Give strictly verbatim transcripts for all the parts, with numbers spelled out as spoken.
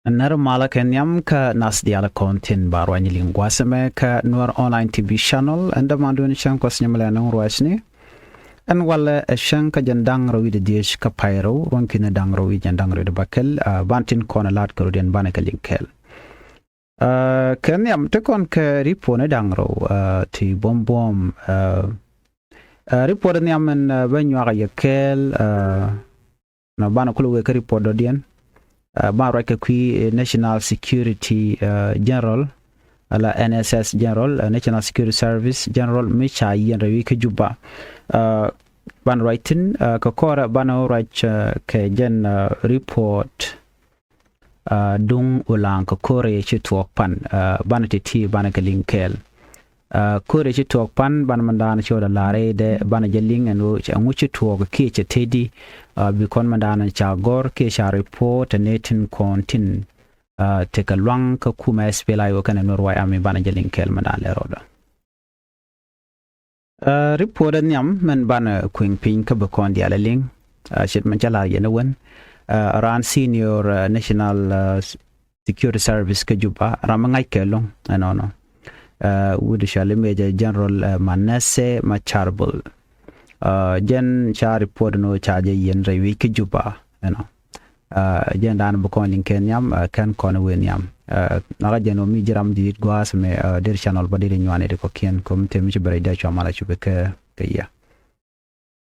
Nɛr malä kɛ nhiam kä nath diaal kɔn tin ba ruany liŋ gua̱a̱th ɛmɛ kä Nuer Online T V channel. Ɛn dämanduɔ̱n cäŋ kuɔth nyɛmɛ lɛ nöŋ ruacni. Ɛn walɛ ɛ cäŋ kä jɛn da̱ŋ rɛw wi̱cdɛ dhieec kä pay rɛw, ruɔ̱ŋ ki̱ni da̱ŋ rɛw wi̱c jɛn da̱ŋ rɛw wi̱cdɛ bäkɛl, ah, ban tin kɔn ɛ la̱t kɛ rɔ̱diɛn banɛ kɛ liŋ kɛɛl. Ah, kɛ nhiam ti kɔn kɛ ripot ni da̱ŋ rɛw, ah, ti buɔ̱m buɔ̱m, ah, ah, ripot nhiam ɛn, ah, bä nyuak a yɛ kɛɛl, ah, nɔ banɛ kulɛ wee kä ripot dɔ̱diɛn. Ah, ban ruac kɛ kui̱, eh, National Security, ah, General, ala N S S General, ah, National Security Service General, mi ca yiɛn rɛy wi̱c kä Juba. Ah, ban ruac thi̱n, ah, kɛ kɔrɛ banɛ ruac, ah, kɛ jɛn, ah, ripot, ah, duŋ ulaŋ kɛ ko̱rɛ ci tuɔɔk pan, ah, banɛ ti ti banɛ kɛ liŋ kɛɛl. Ah, ko̱rɛ ci tuɔɔk pan banɛ mɛn da̱a̱n ci wä dɛ la̱r i̱ dɛ banɛ jɛ liŋ ɛn ɣöö cɛ ŋuc ci tuɔɔk kiɛ cɛ teti, ah, bi kɔn mɛn da̱a̱n ca gɔ̱r kiɛ ca ripot ɛ nɛ tin kɔn tin, ah, tekɛ luaŋ kä kumɛ S P L A I O kɛnɛ Nuer White Army banɛ jɛ liŋ kɛɛl mɛn da̱a̱n lɛ rɔɔdä. Ah, ripot ɛ nhiam mɛn banɛ kui̱ŋ piny kä bi kɔn diaal ɛ liŋ. Ah, ce̱t mɛn cä la̱r yɛn ɛ wen. Ah, raan senior, ah, National, ah, Security Service kä Juba, ram mi ŋa̱c kɛ lo̱ŋ ɛnɔnɔ. Ah, wut cɔali Major General, ah, Manasseh Machar Bol. Ah, jɛn ca ripot ni ɣöö ca jɛ yiɛn rɛy wi̱c kä Juba ɛnɔ. Ah, jɛn da̱a̱n bi kɔn liŋ kɛ nhiam, ah, kɛn kɔn wee nhiam. Ah, nakä jɛn ɣöö mi ji̱ ram ji̱ gua̱a̱th mɛ, ah, der channel bä der nyuan iti kɔ̱kiɛn kɛ mi te mi ci bɛ rɛy dee cua mal a cupɛ kɛ, kɛ yɛ.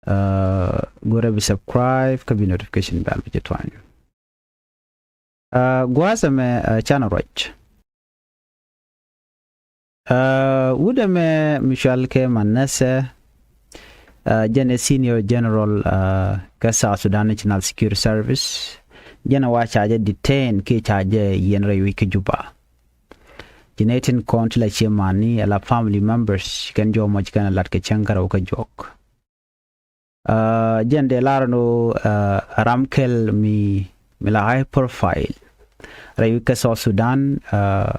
Ah, go̱rɛ bi subscribe kä bi notification bell bi ci tuany. Ah, gua̱a̱th ɛmɛ, ah, canɛ ruac. Ah, wut ɛmɛ mi cɔal kɛ Manasseh, ah, jɛn ɛ senior general, ah, kä South Sudan National Security Service. Jɛn ɛ wa ca jɛ detain kiɛ ca jɛ yiɛn rɛy wi̱c kä Juba. Ci nɛ tin kɔn ti la ciɛ mani ala family members kɛn jɔmɔ ci kɛn lat kɛ cäŋ kärɛw kä juɔk. Ah, jɛn dee lar ni ɣöö, ah, ram kɛl mi, mi la high profile rɛy wi̱c kä South Sudan, ah,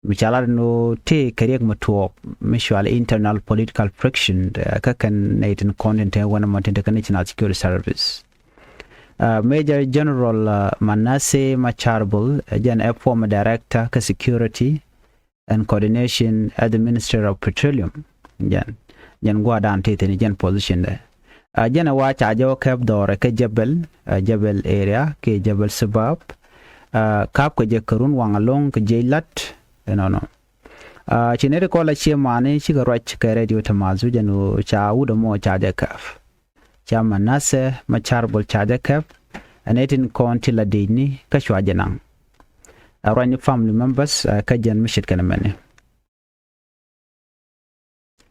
mi ca lar ni ɣöö tëë kɛ riɛk mi tuɔɔk mi cɔal internal political friction, ah, kä kɛn nɛy tin kɔn tin te wänä mɔ tin te kä National Security Service. Ah, Major General, ah, Manasseh Machar Bol, ah, jɛn ɛ former director kä security and coordination at the Ministry of Petroleum. Jɛn, jɛn gua̱a̱r dan ti thi̱n jɛn position dɛ. Ah, jɛn ɛ wa ca jɛ wä kɛp dhɔrɛ kɛ Jebel, ah, Jebel area kɛ Jebel Subab. Ah, kap kɛ jɛ kɛ run waŋ alo̱ŋ kɛ jiɛc lat ɛnɔnɔ. Ah, ci nɛy ti kɔn la ciɛ mani cikɛ ruac kɛ radio tamazu jɛn ɣöö ca wut ɛmɔ ca jɛ kɛp. Ca Manasseh Machar Bol ca jɛ kɛp, ɛ nɛy tin kɔn ti la dicni kä cua jɛ naŋ. Ɛ ruacni family members, ah, kä jɛn mi ce̱tkɛn ɛmɛni.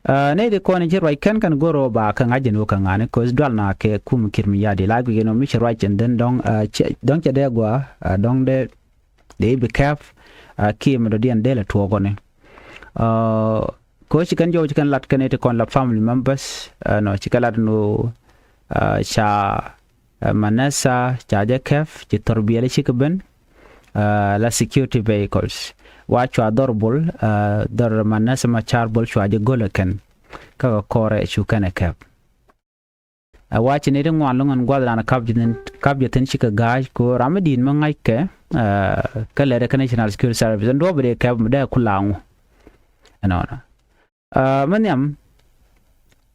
Ah, nɛy ti kɔn in ci ruac kɛn kɛn go̱r ɣöö ba kɛ ŋa̱c jɛn ɣöö kɛ ŋa̱ni ko̱th dual na kɛ kum Kiir Mayardit la guic ɛn ɣöö mi ci ruac ɛn dhen dɔ̱ŋ, ah, cɛ, dɔ̱ŋ cɛ dee gɔaa, ah, dɔ̱ŋ dee, dee bi kɛp, ah, kiɛ mi dɔ̱diɛn dee lɛ tuɔɔkɔni. Ah, Kɛ ɣöö ci kɛn jɔw ci kɛn lat kɛn iti kɔn la family members, ah, nɔ, ci kɛ lat ni ɣöö, ah, ca, ah, Manasseh ca jɛ kɛp, ci thɔr biɛli cikɛ ben, ah, la security vehicles. Wa cua dhɔr Bol, ah, dhɔr Manasseh Machar Bol cua jɛ go̱l ɛ kɛn. Kä kɛ kɔrɛ cu kɛn ɛ kɛp. Ɛ wa ci nɛy ti ŋuan lo̱ŋ ɛn gua̱th dan kap jɛ thi̱n, kap jɛ thi̱n cikɛ ga̱a̱c kɛ ɣöö ram mi di̱i̱t mi ŋa̱ckɛ, ah, kä lɛrɛ kä National Security Service. Ɛn duɔ̱ɔ̱p bi dee kɛp mi dee kulaŋu. Ɛnɔnɔ. Ah, mi nhiam,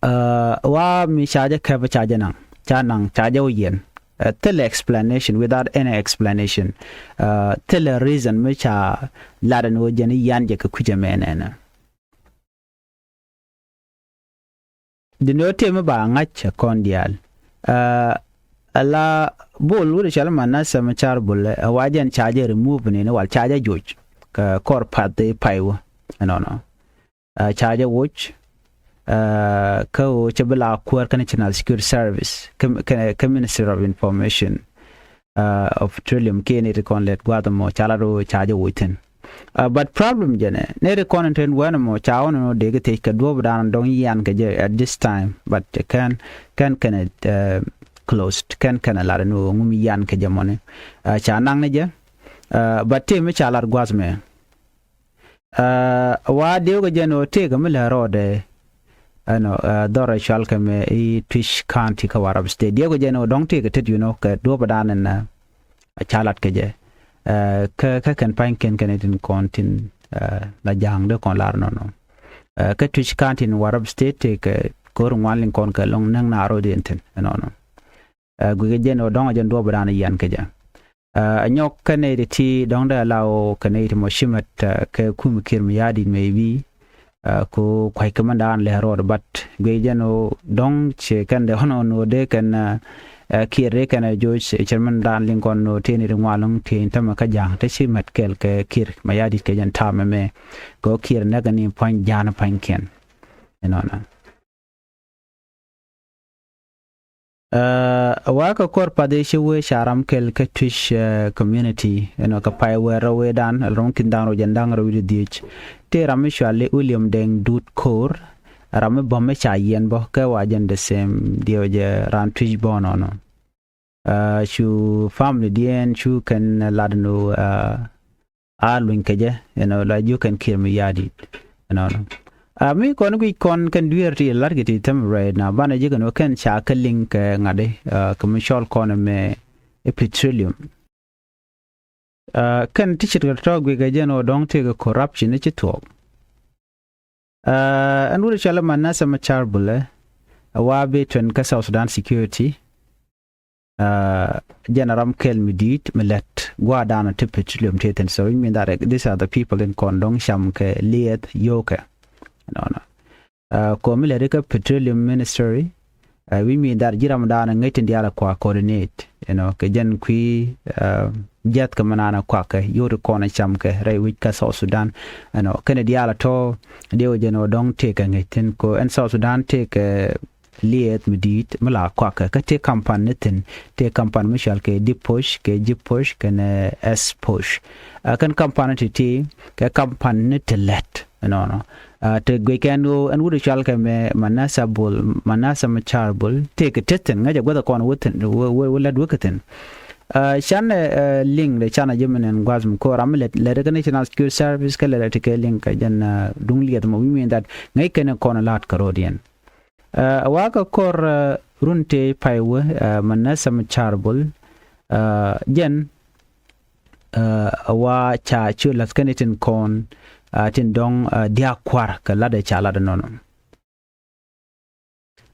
ah, wa mi ca jɛ kɛp ca jɛ naŋ. Ca naŋ, ca jɛ wä yiɛn. Ah, thilɛ explanation, without any explanation. Ah, thilɛ reason mi ca lat ɛn ɣöö jɛn i̱ yian jɛ kɛ kui̱c ɛmɛ ɛnɛnɛ. Di ni ɣöö tëë mi ba ŋa̱c ɛ kɔn diaal. Ah, ala Bol wut cɔal Manasseh Machar Bol ɛ wa jɛn ca jɛ remove ni ni wal ca jɛ joc. Kɛ kɔr path i̱ pay wä. Ɛnɔnɔ. Ah, ca jɛ woc, ah, kä ɣöö cɛ bi la kuäär kä National Security Service, kä, kä, kä Ministry of Information, ah, of Petroleum, kiɛ nɛy ti kɔn lɛt gua̱a̱th ɛmɔ ca lat ɣöö ca jɛ woc thi̱n. Ah, but problem jɛn ɛ, nɛy ti kɔn in te wän ɛmɔ ca ɣɔn ɛn ɣöö dee kɛ thiec kɛ duɔ̱ɔ̱p dan dɔ̱ŋ yian kɛ jɛ at this time, but kɛn, kɛn kɛn ɛ, eh, closed, kɛn kɛn ɛ lat ɛn ɣöö ŋu mi yian kɛ jɛ mɔni. Ah, ca naŋ ni jɛ, ah, but tëë mi ca lat gua̱a̱th mɛ. Ah, wa diɛw kɛ jɛn ɣöö tëëkɛ mi lɛ rɔɔdɛ. Ɛnɔ, ah, dhɔrɛ cɔal kɛ mɛ i̱ Twic County kä Warrap State. Diɛw kɛ jɛn ɣöö dɔ̱ŋ tëëkɛ tet, you know, kɛ duɔ̱ɔ̱p dan ɛn, ah, ca lat kɛ jɛ. Ɛ, kä kä kɛn pa̱nykiɛn kɛn tin kɔn tin, ɛ, la ja̱a̱ŋ dee kɔn lar nɔnɔ. Ɛ, kä Twic County in Warrap State tëë kɛ ko̱r ŋuan liŋ kɔn kɛ lɔŋ näŋ naar rot in thi̱n ɛnɔnɔ. Ɛ, guikɛ jɛn ɔ dɔ̱ŋ a jɛn duɔp dan yian kɛ jɛ. Ɛ, a nyɔk kɛ nɛy ti ti dɔ̱ŋ dee la ɔ kɛ nɛy ti mɔ cimɛt, ɛ, kɛ kum Kiir Mayardit maybe. Ɛ, ku kua̱c kɛ mɛn daan lɛ rɔɔd, but guic jɛn ɔ dɔ̱ŋ ciɛ kɛn dee ɣɔn ɔ nɔ dee kɛn, ɛ, ɛ, Kiir dee kɛn ɛ joc cɛ mɛn daan liŋ kɔn nɔ tëë ni ri ŋuan lɔ̱ŋ tëë in tämɛ kä ja̱a̱ŋ te ci mɛt kɛl kɛ Kiir Mayardit kɛ jɛn ta̱a̱ mɛmɛ. Kɛ ɣöö Kiir näk ni pua̱ny ja̱a̱n pua̱nykiɛn. Inɔnɔ. Ɛ, wa kɛ kɔr path i̱ ci wee ca ram kɛl kä Twic, ɛ, community, you know, kɛ pay wɛɛr rɛw wee dan, ɛ, ram kin dan rɛw jɛn da̱ŋ rɛw wi̱cdɛ dhieec. Tëë ram mi cuali William Deng Dut Ko̱r, ɛ ram mi bäm mi ca yiɛn bä, kɛ wa jɛn the same diɛw jɛ ran Twic bä nɔnɔ. Ɛ, cu family diɛn cu kɛn lat nu, ɛ, a luny kɛ jɛ, you know, la jiök kɛn Kiir Mayardit, you know. A mi kɔn guic kɔn kɛn dueer ti lat kɛ ti them right now, banɛ jiök kɛn wä kɛn ca kɛ liŋ kɛ ŋa̱t i̱, ɛ, kɛ mi cɔl kɔn mɛ i̱ petroleum. Ɛ, kɛn ti ce̱tkɛ tɔ̱ guic kɛ jɛn ɔ dɔ̱ŋ tëëkɛ corruption i̱ ci thuɔɔk. Ɛ, ɛn wut i̱ cɔl i̱ Manasseh Machar Bul ɛ, ɛ wa bi tuɛn kä South Sudan security. Ɛ, jɛn a ram kɛl mi di̱i̱t mi lät gua̱a̱r dan ti petroleum ti thi̱n. So, I mean that, ɛ, these are the people in kɔn dɔ̱ŋ cam kɛ liɛth yio̱o̱kɛ. Nɔnɔ. Ɛ, kɔ mi lät kä petroleum ministry, ɛ, wi̱i̱ mi dhar ji̱ ram dan ŋäc tin diaal a kua coordinate, you know, kɛ jɛn kui̱, ɛ, jiath kɛ mɛ naan a kuakɛ yot kɔn a cam kɛ rɛy wi̱c kä South Sudan, you know, kɛn diaal a tɔ diɛ wä jɛn wä dɔ̱ŋ tëëkɛ ŋäc thi̱n kɔ ɛn South Sudan tëëkɛ liɛth mi di̱i̱t mi la kuakɛ kä tëë kampan ni thi̱n, tëë kampan mi cual kɛ Deep Push, kɛ Deep Push, kɛnɛ S Push. Ɛ, kɛn kampan ni ti̱ti̱ kɛ kampan ni ti lät, you know, nɔ. Ɛ, te guic kɛn ɣöö ɛn wut i̱ cual kɛ mɛ Manasseh Bul, Manasseh Machar Bul, tëëkɛ te thi̱n, ŋäcɛ guäth kɔn wä thi̱n, wä, wä, wä lät wä kɛ thi̱n. Ɛ, canɛ, ɛ, liŋ de canɛ ji̱ min ɛn gua̱th mi ko̱r ram mi lät, lät kä National Security Service kä lät ti kɛ liŋ kɛ jɛn, ɛ, duŋ liɛth mɔ wi̱i̱ mi that ŋäc kɛn kɔn la̱t kɛ ro̱diɛn. Ɛ, wa kɛ ko̱r, ɛ, run tëë pay wä, ɛ, Manasseh Machar Bul, ɛ, jɛn, ɛ, wa ca cu la̱th kɛn tin kɔn, ɛ, tin dɔ̱ŋ, ɛ, diaak kua̱r kɛ latdɛ ca latdɛ nɔnɔ.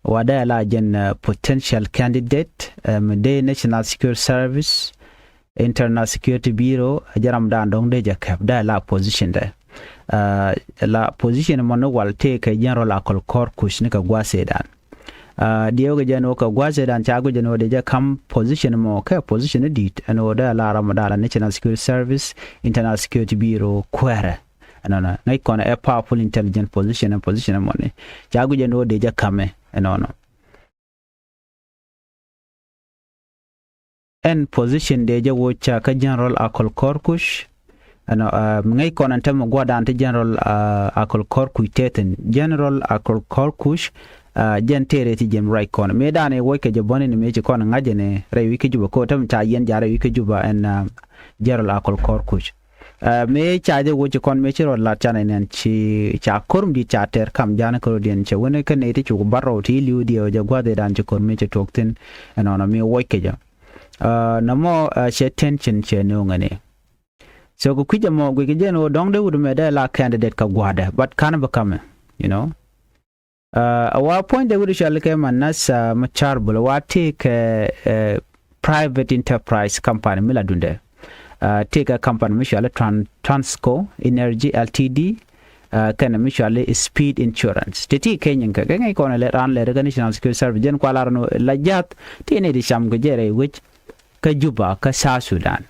Wa dee la jɛn, ɛ, potential candidate, ɛ, mi dee National Security Service, Internal Security Bureau, ɛ jɛ ram dan dɔ̱ŋ dee jɛ kɛp dee la position dɛ. Ɛ, la position mɔ ni wal tëë kɛ General Akol Kɔr Kuc ni kɛ gua̱a̱th ëëdan. Ɛ, diɛw kɛ jɛn wä kɛ gua̱a̱th ëëdan ca guic jɛn wä dee jɛ kam position mɔ kɛ position ni di̱i̱t ɛn wä dee la ram dan la National Security Service, Internal Security Bureau kuɛrɛ. Ɛnɔnɔ ŋäc kɔn ɛ powerful intelligent position, position mɔ ni ca guic jɛn wä dee jɛ kamɛ ɛnɔnɔ. Ɛn position dee jɛ woc ca kä General Akol Kɔr Kuc. Ɛnɔ, ɛ, mi ŋäc kɔn ɛn tɛmɛ gua̱dan ti General, ɛ, Akol Kɔr Kuc tɛthin. General Akol Kɔr Kuc, ɛ, jɛn tëë rɛy ti jɛn ruac kɔn. Mëë dan ɛ woc kɛ jɛ bɔni ni mëë ci kɔn ŋa̱c ɛn rɛy wi̱c kä Juba kɛ wä tɛmɛ ca yɛn ja̱ rɛy wi̱c kä Juba ɛn, ɛ, General Akol Kɔr Kuc. Ɛ, mëë ca jɛ woc ci kɔn mëë ci rɔ lat canɛ nɛn ci ca ko̱r mi di̱i̱t ca tɛr kam ja̱a̱n kärɔ̱diɛn cɛ wänɛ kä nɛy ti cuk bar rɔw ti li̱w diɛw jɛ gua̱th ëëdan ci ko̱r mëë ci tuɔɔk thi̱n. Ɛnɔnɔ mëë woc kɛ jɛ. Ɛ, nɔmɔ, ɛ, cɛ tension cɛ nööŋɛ ni. So kɛ kui̱c ɛmɔ guic kɛ jɛn ɣöö dɔ̱ŋ dee wut mɛ dee la candidate kɛ gua̱dɛ, but ka̱n bi kamɛ, you know. Ɛ, a wa puɔ̱ny dee wut cɔal kɛ Manasseh Machar Bul wa tëë kɛ, ɛ, private enterprise company mi la dundɛ. Ɛ, tëë kɛ company mi cɔal Tran-, Transco Energy L T D, ɛ, kɛnɛ mi cɔal Speed Insurance. Tëë ti kɛ nyin kɛ, kɛ ŋäc kɔn lɛ ran lɛ rɛ kɛ National Security Service, jɛn kua lar ni la ja̱th, ti ni di cam kɛ jɛ rɛy wec, kä Juba, kä South Sudan.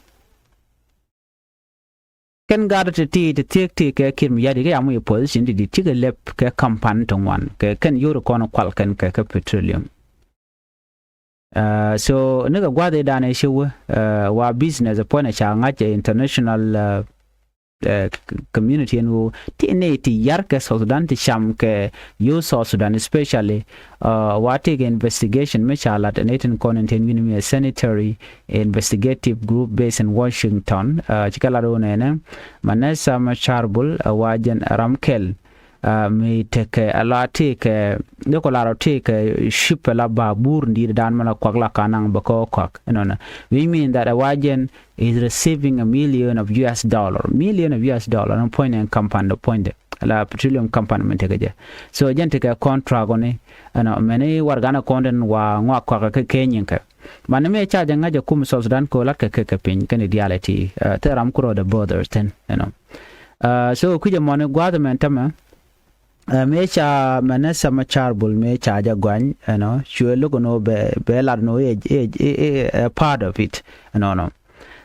Kɛn gat ti ti ti thiek ti kɛ Kiir Mayardit kɛ yam wi̱i̱ position ti di ti kɛ lɛp kɛ kampan ti ŋuan kɛ kɛn yori kɔn kual kɛn kɛ kɛ petroleum. Ɛ, so ni kɛ gua̱th i̱ danɛ ci wä, ɛ, wa business puɔ̱nɛ ca ŋa̱c ɛ international, ɛ, ɛ, community ɛn ɣöö ti ni ti yar kɛ South Sudan ti cam kɛ yo South Sudan especially, ɛ, wa ti kɛ investigation mi ca lat ni tin kɔn in tin wi̱n mi ɛ sanitary investigative group based in Washington, ɛ, ci kɛ lat ɣöö nɛnɛ Manasseh Machar Bul, ɛ, wa jɛn ram kɛl, Mi tekɛ a la tëëkɛ dee kɔ la rɔ tëëkɛ ship la ba buur ndi̱i̱t dan mi la kuak la ka naŋ bɛ kɔ kuak, you know, which mean that a wa jɛn is receiving a million of U S dollar, million of U S dollar ni puɔ̱nydɛ company, puɔ̱nydɛ la petroleum company mi tekɛ jɛ. So jɛn tekɛ contract ni, you know, mɛni warɛgani kɔn den wa ŋɔak kuak kɛ kɛ nyiŋ kɛ. Mani mëë ca jɛ ŋa̱c ɛ kum South Sudan kɛ lat kɛ kɛ kɛ piny kɛn idiality, thil ram kurɔ the border thin, you know. So kui̱c ɛmɔni gua̱a̱th ɛmɛn tämɛ. Mëë ca mɛnɛ Samɛ Charbul mëë ca jɛ gɔany, you know, cuɛ lo̱k ɛn ɣöö bɛ lat ɛn ɣöö ɛ part of it, you know.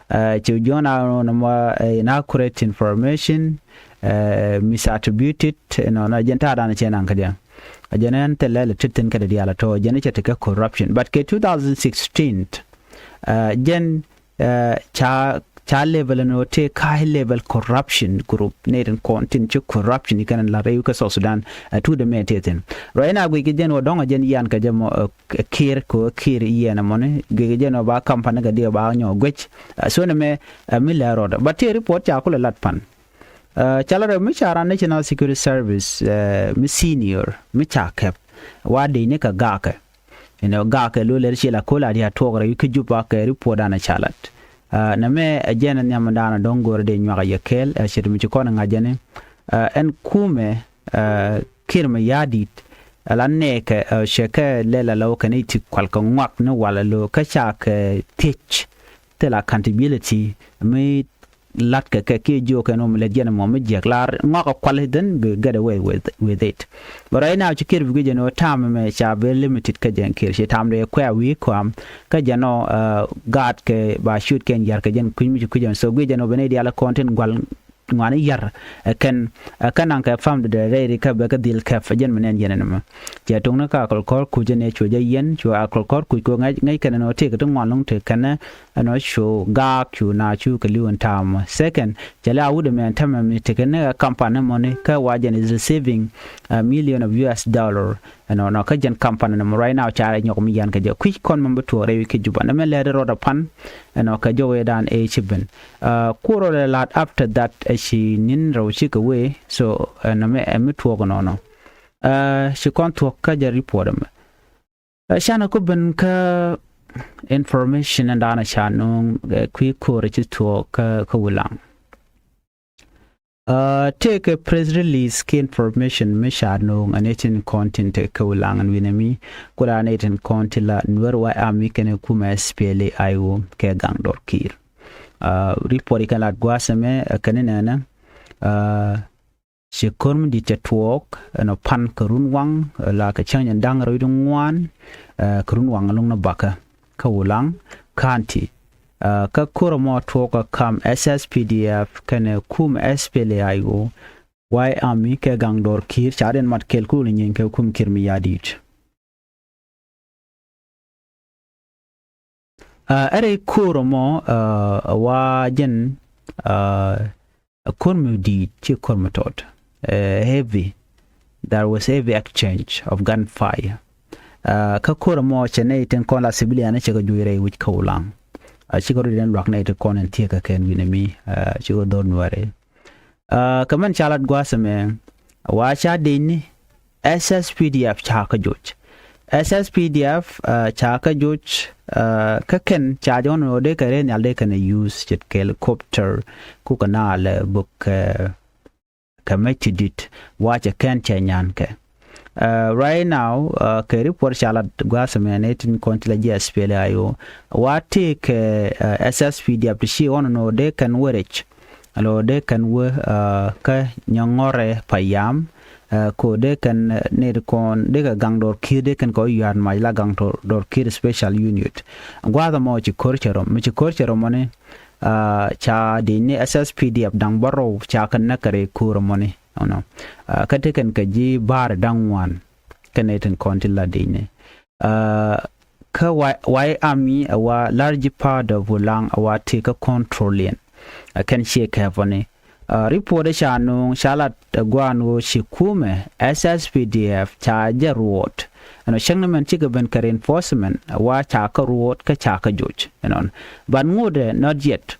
Ci juɔ̱n a nɔmɔ inaccurate information, misattributed, you know, jɛn ta̱a̱ dan cɛ naŋ kä jɛ. A jɛn ɛn thilɛ lɛ tit thin kä dee diaal a tɔ̱ jɛn cɛ tekɛ corruption. But kɛ two thousand sixteen, jɛn ca ca level ɛn ɣöö tëë high level corruption group, nɛy tin kɔn tin ci corruption ikɛn la rɛy wi̱i̱ kä South Sudan. Tuut ɛmɛ tëë thin. Ruac ɛn a guic kɛ jɛn ɣöö dɔ̱ŋ a jɛn yian kɛ jɛ mɔ, kir kɛ kir yian ɛmɔni guic kɛ jɛn ɣöö ba company kɛ diɛ ba nyɔ guic. So nɛmɛ mi lɛ rɔɔdɛ, but tëë report ca kulɛ lat pan. Ca la rɛw mi ca ran National Security Service mi senior mi ca kɛp wa dec ni kɛ gaakɛ. You know, gaakɛ lo lɛr ci la ko̱l a diaal tuɔɔk rɛy kä Juba kɛ report dan ca lat. Nɛmɛ ɛ jɛn nhiam dan dɔ̱ŋ go̱o̱rä dee nyuak a yɛ kɛɛl, ɛ ce̱t mi ci kɔn ŋa̱c jɛn ni ɛn kumɛ kir mi ya̱a̱ di̱t. Ala nɛɛkɛ cɛ kɛ lɛl ala wä kɛn i̱ ti kual kɛ ŋuak ni wal alo kä ca kɛ thiec. Thil accountability mi latkɛ kɛ kiɛ jiök kɛn ɣöö mi lät jɛn ɛmɔ mi jiäk lar ŋɔak ɛ kual then bi get away with, with it. But right now ci kir bi guic ɛn ɣöö ta̱a̱m ɛmɛ ca very limited kä jɛn kir ci ta̱a̱m dee kuɛ a wi̱i̱ kɔam kä jɛn ɔ gaat kɛ ba ciöt kɛn yar kɛ jɛn kui̱ mi ci kui̱c ɛn. So guic ɛn ɣöö ben i̱ diaal ɛ kɔn tin gual ŋuani yar ɛ kɛn ɛ kɛn naŋ kɛ fam dee rɛy ri kä bɛ kä dhil kɛp ɛ jɛn mi nɛn jɛn ɛn ɛmɛ. Cɛ tuŋni kä akɔl kɔr kuc ɛn ɛ cuɛ jɛ yɛn cuɛ akɔl kɔr kuc kɛ ŋäc ŋäc kɛn ɛn ɣöö tëëk ti ŋuan lo̱ŋ tëëk kɛn ɛn ɣöö cu gaak cu na cu kɛ li̱w ɛn ta̱a̱m. Second, cɛ lɛ a wut ɛmɛ ɛn tämɛ mi tekɛ ni ɛ company mɔni kä wa jɛn is receiving a million of U S dollar. Ɛnɔnɔ kä jɛn company ni mɔ right now ca rɛ nyɔk mi yan kɛ jɛ kui̱c kɔn mɛ bi tuɔɔk rɛy wi̱i̱ kä Juba. Nɛmɛ lɛt rɔɔdɛ pan ɛnɔ kɛ jɔwɛ dan ɛ ci ben. Kurɔ lɛ lat after that ɛ ci ni̱n rɛw cikɛ wee. So ɛnɔ mɛ ɛ mi tuɔɔk ɛnɔnɔ. Ci kɔn tuɔɔk kä jɛ report ɛmɛ. Canɛ ku ben kä information in daanɛ ca nuŋ kui̱ ko̱r ci tuɔɔk kä Wulaŋ. Tëëkɛ press release kɛ information mi ca nuŋ ɛn itin kɔn tin te kä Wulaŋ ɛn wi̱nɛ mi kula ɛn itin kɔn ti la Nuer White Army kɛnɛ kumɛ S P L A I O kɛ gaŋ dɔr Kiir. Report ikɛn lat gua̱a̱th ɛmɛ kɛn inɛnɛ. Ci ko̱r mi di̱t cɛ tuɔɔk ɛn ɔ pan kɛ run waŋ la kɛ cäŋ jɛn da̱ŋ rɛw wi̱cdɛ ŋuan kɛ run waŋ luŋ ni bakä kä Wulaŋ County. Kä ko̱r ɛmɔ tuɔɔk ɛ kam S S P D F kɛnɛ kum S P L A I O, White Army kɛ gaŋ dɔr Kiir ca riɛn mat kɛl kul ni nyin kɛ kum Kiir mi ya̱di̱t. Ɛ rɛy ko̱r ɛmɔ ɛ wa jɛn ɛ ko̱r mi di̱i̱t ci ko̱r mi tɔt. Heavy, there was heavy exchange of gunfire. Kä ko̱r ɛmɔ cɛ nɛy tin kɔn la civilian cɛ kɛ juɔc rɛy wi̱c kä Wulaŋ. Cikɛ rɔ diɛn luak nɛy tin kɔn in thiek kɛ kɛn wi̱nɛ mi cikɛ dhor nuɛri. Kɛ mɛn ca lat gua̱a̱th ɛmɛ wa ca dec ni S S P D F ca kä joc. S S P D F ca kä joc. Kä kɛn ca jɔn ɣöö dee kɛ rɛy nhial dee kɛn ɛ use ce̱tkɛ helicopter kukɛ naalɛ buk kɛ mec ti di̱t wa cɛ kɛn cɛ nyan kɛ. Right now kɛ report ca lat gua̱a̱th ɛmɛ ni tin kɔn ti la ji̱ S P L A I O wa tëëkɛ S S P D F ti ci ɣɔn nɔ dee kɛn wä rɛc. Lo dee kɛn wä kä nyɔŋɔrɛ payam. Ko dee kɛn nit kɔn dee kɛ gaŋ dɔr Kiir dee kɛn kɛ wä yua̱a̱t mac la gaŋ dɔr Kiir special unit. Gua̱a̱th ɛmɔ ci ko̱r cɛ rɔm mi ci ko̱r cɛ rɔm mɔni. Ca dec ni S S P D F daŋ bärɔw ca kɛ näk kɛ rɛy ko̱r ɛmɔni. Kä te kɛn kɛ ji̱ ba̱a̱r da̱ŋ ŋuan kɛn nit tin kɔn ti la dec ni. Kä White Army ɛ wa large part of Wulaŋ ɛ wa tëë kä control yɛn. Ɛ kɛn ciɛ kɛpɔni. Report ca nuŋ ca lat ɛ gua̱a̱n ɣöö ci kumɛ S S P D F ca jɛ ruɔt. Ɛn ɔ cäŋ ni mɛn cikɛ ben kɛ reinforcement ɛ wa ca kä ruɔt kä ca kä joc ɛnɔn. But ŋotdɛ not yet.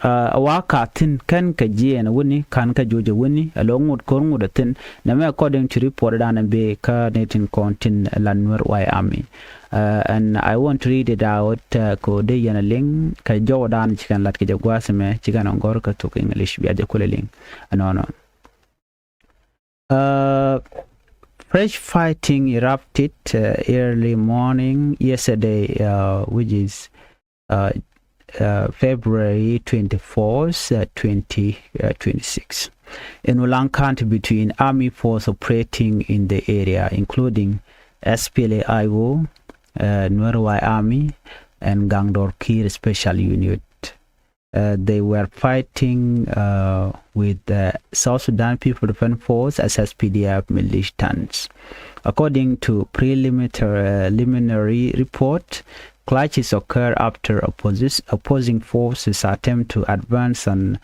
Ɛ wa ka thi̱n kɛn kɛ jiɛɛn wuni ka̱n kɛ juɔc wuni ɛ lo̱ ŋut ko̱r ŋut ɛ thi̱n. Nɛ mɛ according to report dan bi kä ni tin kɔn tin la Nuer White Army. And I want to read it out kɛ dee yɛn a liŋ kɛ jɔw dan ci kɛn lat kɛ jɛ gua̱a̱th mɛ ci kɛn ŋɔr kɛ thok English bia jɛ kulɛ liŋ. Ɛnɔnɔ. Uh, fresh fighting erupted uh, early morning yesterday, uh, which is uh, uh, February twenty-fourth, uh, twenty twenty-six, in Ulang County between army force operating in the area, including S P L A I O, uh, Nuer White Army, and Gangdor Kir Special Unit. Uh, they were fighting uh, with the South Sudan People Defense Force, S S P D F, militants. According to preliminary report, clashes occur after opposi- opposing forces attempt to advance on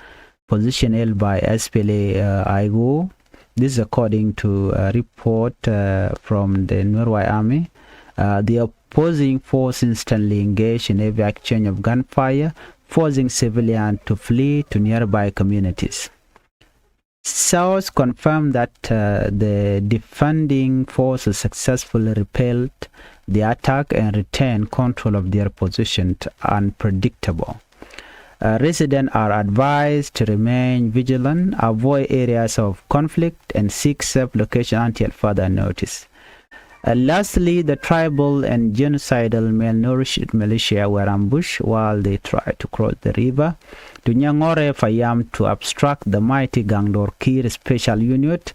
position held by S P L A uh, I O. This is according to a report uh, from the Nuer White Army. Uh, the opposing force instantly engaged in heavy exchange of gunfire, forcing civilians to flee to nearby communities. Sources confirm that uh, the defending forces successfully repelled the attack and retained control of their position unpredictable. Uh, residents are advised to remain vigilant, avoid areas of conflict, and seek safe location until further notice. Uh, lastly, the tribal and genocidal malnourished militia were ambushed while they tried to cross the river to Nyangore Fayam to obstruct the mighty Gangdor Kir Special Unit,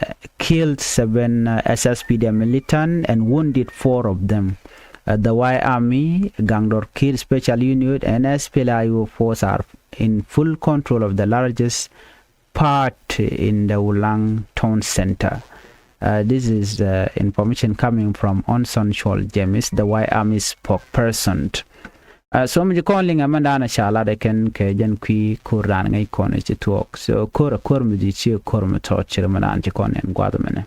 uh, killed seven uh, S S P D F militants and wounded four of them. Uh, the White Army, Gangdor Kir Special Unit, and S P L A I O force are in full control of the largest part in the Ulang town center. Uh, this is uh, information coming from Onson Chol James, the White Army spokesperson. Uh, so mi ci kɔn liŋ ɛmɛn da̱a̱n a ca lat ɛ kɛn kɛ jɛn kui̱ ko̱r da̱a̱n ŋäc kɔn ci thuɔɔk. So ko̱r ɛ ko̱r mi di ci ko̱r mi tɔt ci ri mi da̱a̱n ci kɔn ɛn gua̱th mɛnɛ.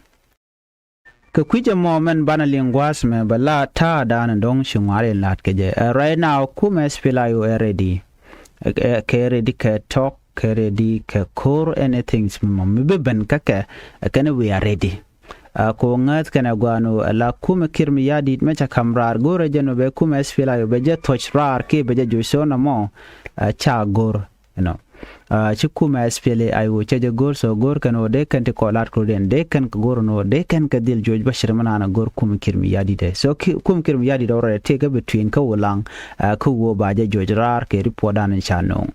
Kɛ kui̱c ɛmɔ mɛn banɛ liŋ gua̱a̱th mɛ bɛ la ta̱a̱ da̱a̱n dɔ̱ŋ ci ŋua̱r in la̱t kɛ jɛ. Ɛ right now kumɛ S P L A I O ɛ ready. Ɛ kɛ ready kɛ tɔk kɛ ready kɛ ko̱r anything mɔ mi bi ben kä kɛ ɛ kɛn we are ready. Ɛ ko ŋäth kɛn ɛ gua̱a̱n ɛ la kumɛ Kiir Mayardit mɛ ca ka̱m raar go̱rɛ jɛn ɛ bɛ kumɛ S P L A I O bɛ jɛ thuɔ̱c raar kiɛ bɛ jɛ joc thon ɛmɔ. Ɛ ca go̱r. You know. Uh, ci kumɛ S P L A I O cɛ jɛ go̱r so go̱r kɛn ɣöö dee kɛn ti kɔlat kɛ rɔ̱diɛn dee kɛn kɛ go̱r ni ɣöö dee kɛn kɛ dhil juɔc bä cir mi naan go̱r kumɛ Kiir Mayardit. So kumɛ Kiir Mayardit ɣöö rɛ tëëk kɛ between kä Ulang uh, kä ɣöö ba jɛ juɔc raar kɛ report dan in ca no̱o̱ŋ.